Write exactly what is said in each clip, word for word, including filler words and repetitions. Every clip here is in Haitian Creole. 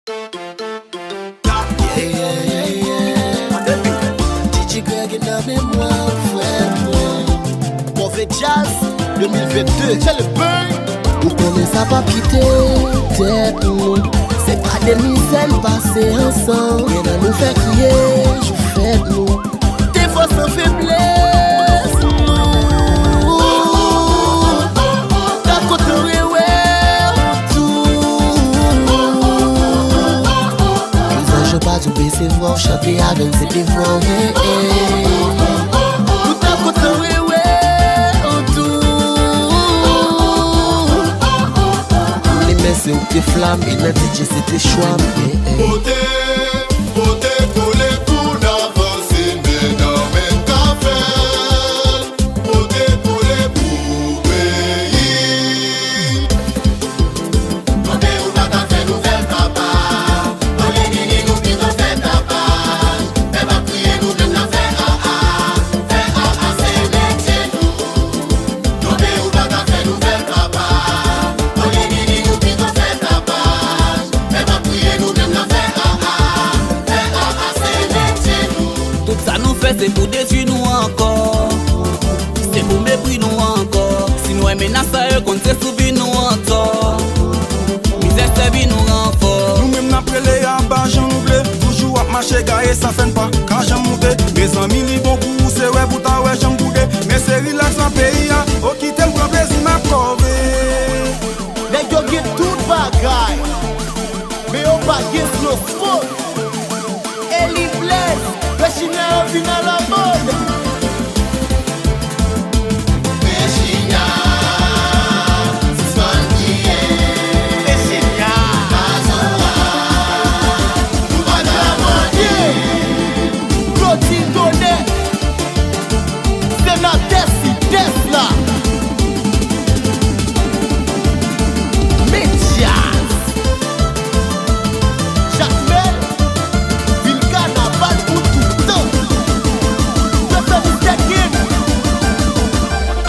Yeah, yeah, yeah, yeah. D J Greg nan memwa, frè mwen. Mauvais Jazz, de mil vennde, Jelly Bean. Ou konnen sa p ap kite tèt nou. Se pa de mizè n pase ansanm. Gen nan nou fè kriye jou fèt nou. Defwa san feblès nou. T ap kontan rewè w tou. Lozanj yo pa di w bese vwa w, chante avè n se devwa w, hey, hey. Nou t ap kontan rewè w tou. Konnen men se ou k te flanbe nan D J, se te chwa m, yeah, yeah. Pote, pote kole pou n avanse, men nan men n ka fè l. Pote kole pou peyi. Tonbe ou pa ka fè nouvèl papa. Olye nini nou pito fè tapaj. Pèp ap kriye nou menm n ap fè aa. Fè aa se metye nou. Tonbe ou pa ka fè nouvèl papa. Olye nini nou pito fè tapaj. Pèp ap kriye nou menm n ap fè aa. Fè aa se metye nou. Tout sa nou fè se pou detwi nou ankò. Se pou mepri nou ankò. Si nou wè menas sa yo konn se soubi nou antò. Mizè sèvi nou ranfò. Nou menm n ap rele aba jan nou vle. Toujou ap mache gaye sa fè n pa ka janm moute. Mezanmi li bon pou ou se wè pou ta wè janm boude. Men se rilaks nan peyi a. O kite m pran plezi m ap kòve. Nèg yo gen tout bagay. Men yo pa gen slow smoke. Eli Blaze, Pechina yo vin alamòd. Pechina, sispann kriye. Pechina. Pazou a, nou pa ka mande. Claudine Tonnerre, Senatè Sidès la. Medyaz. Jakmèl, vin kanaval pou toutan. Pèp la mistè gen.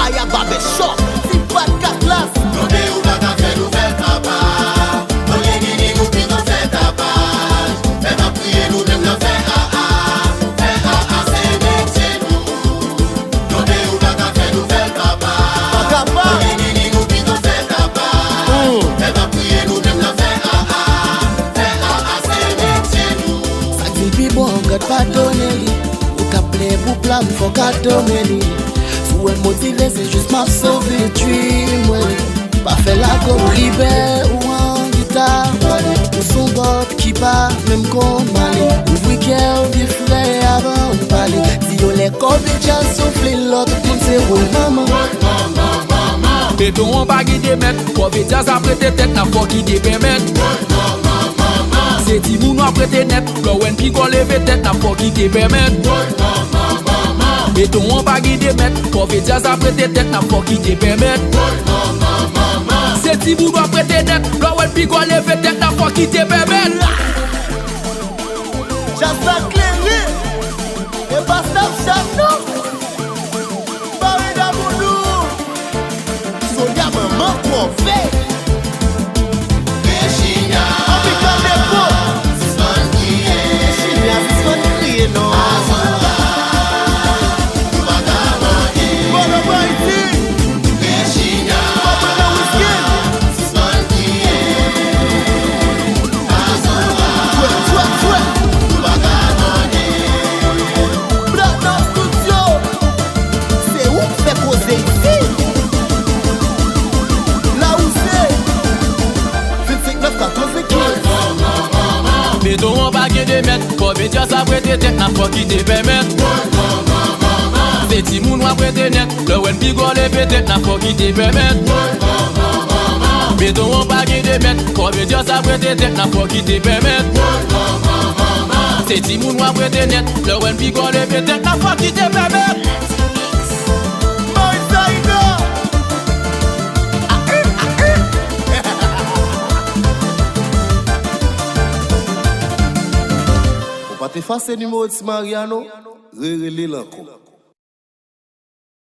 Aya Babèchòp, ti pat katlas. Tonbe ou pa ka fè nouvèl papa. Olye nini nou pito fè tapaj. Pèp ap kriye nou menm n ap fè aa. Fè aa se metye nou. Tonbe ou pa ka fè nouvèl papa. Pa ka pa. Olye nini nou pito fè tapaj. Pèp ap kriye nou menm n ap fè aa. Fè aa se metye nou. Sa k vin pi bon, God padone li. Ou k ap plenyen pou pla m, fò w ka done li. Si w wè m motive, se jis m ap sove dream mwen. Pa fè lago, libè ou an gita. Ou s on bòt ki pa menm konn male. Ouvri kè w byen frè avan w pale. Di yo lè kòve djaz soufle lò, tout moun se wòl manman. Beton an pa gen de mèt, kòve djaz ap rete tèt, n ap fò ki te pèmèt. Se timoun w ap rete nèt, lè w wè n pi gwo leve tèt, n ap fò ki te pèmèt. Beton an pa gen de mèt, kòve djaz ap rete tèt, n ap fò ki te pèmèt. Se timoun w ap rete nèt, lè w wè n pi gwo leve tèt, n ap fò ki te pèmèt. Djaz la klere, e pa Snapchat non. Bare damou nou. Sonia manman kòve. Virginia. Anpil kòve po. Sispann kriye. Virginia, sispann kriye non. Azora. Nou pa ka manke. Bolo Boy di. Virginia. Papa nan wisken. Sispann kriye. Azora. Twè, twè, twè. Nou pa ka manke. Blan nan estidyo. Se ou k fè koze isi. Lawouze. Vennsenk nèf katòz vennkenz. Beton an pa gen de mèt. Kòve djaz ap rete tèt, n ap fò ki te pèmèt. Se timoun w ap rete nèt. Lè w wè n pi gwo leve tèt, n ap fò ki te pèmèt. Beton an pa gen de mèt. Kòve djaz ap rete tèt, n ap fò ki te pèmèt. Se timoun w ap rete nèt. Lè w wè n pi gwo leve tèt, n ap fò ki te pèmèt. Boy Tiger. Ou pa t efase nimewo Ti Maria non, rerele l ankò.